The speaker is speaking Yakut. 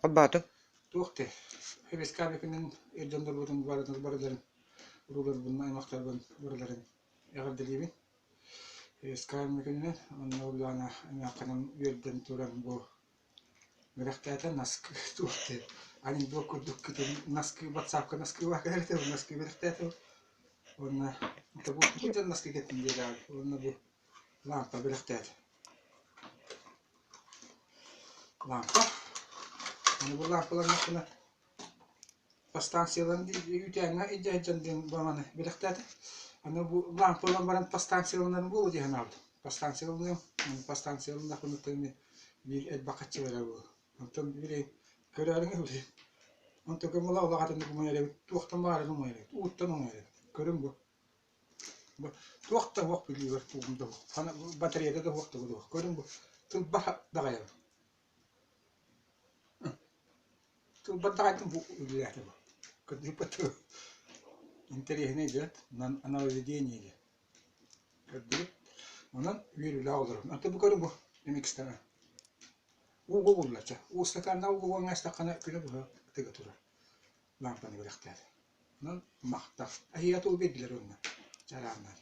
Холбоотуҥ? Туох диэ, Эбискабикынан эр дьоннорбутун барытын барыларын, урууларбын, аймахтарбын барыларын эҕэрдэлиибин. Эбискабикынан онно Ульяна эмээххиним үөрдэн туран бу бэлэхтээтэ наскы туох диэ, анекдот курдук кытын наскы ватсапка наскыылаах кэлэр этэ, наскы бэлэхтээтэ уонна бу наскы кэттим диэтэҕин уонна бу лаампа бэлэхтээтэ. Лаампа. Аны бу лаампаланнахпына по станцияларын үүтээҥҥэ илдьэ сылдьан диэн баҕаны бэлэхтээтэ. Аны бу лаампа ылан баран по станцияланарым буолуо дии санаабытым. По станцияланыам, по станцияланнахпына биир элбэх харчы барар буолуо. Онтон били көрөөрүҥ били онтон көмөлөөх улаҕатын умайар эбит, туохтан баҕарар умайар эбит, ууттан умайар эбит. Көрүҥ бу. Туох да суох билиибэр тугум да суох, батареята да суох туга да суох. Көрүҥ бу тылбах даҕайабын. Тылбар даҕайдым бу үлэлээтэ бу. Көрдүкпэт Интэриэһинэй дьэ, нововведение диэн. Көрдүгүт? Онон үөрүүлээх олоробун. Аты бу көрүҥ бу MX-тара. Ууга угуллар чэ. Уу стаканнаах ууга уган астаххына күнү быһа тыга турар. Лаампаны бэлэхтээтэ. Онон махтал. Эһиэхэ тугу биэрдилэр уонна чарааннар?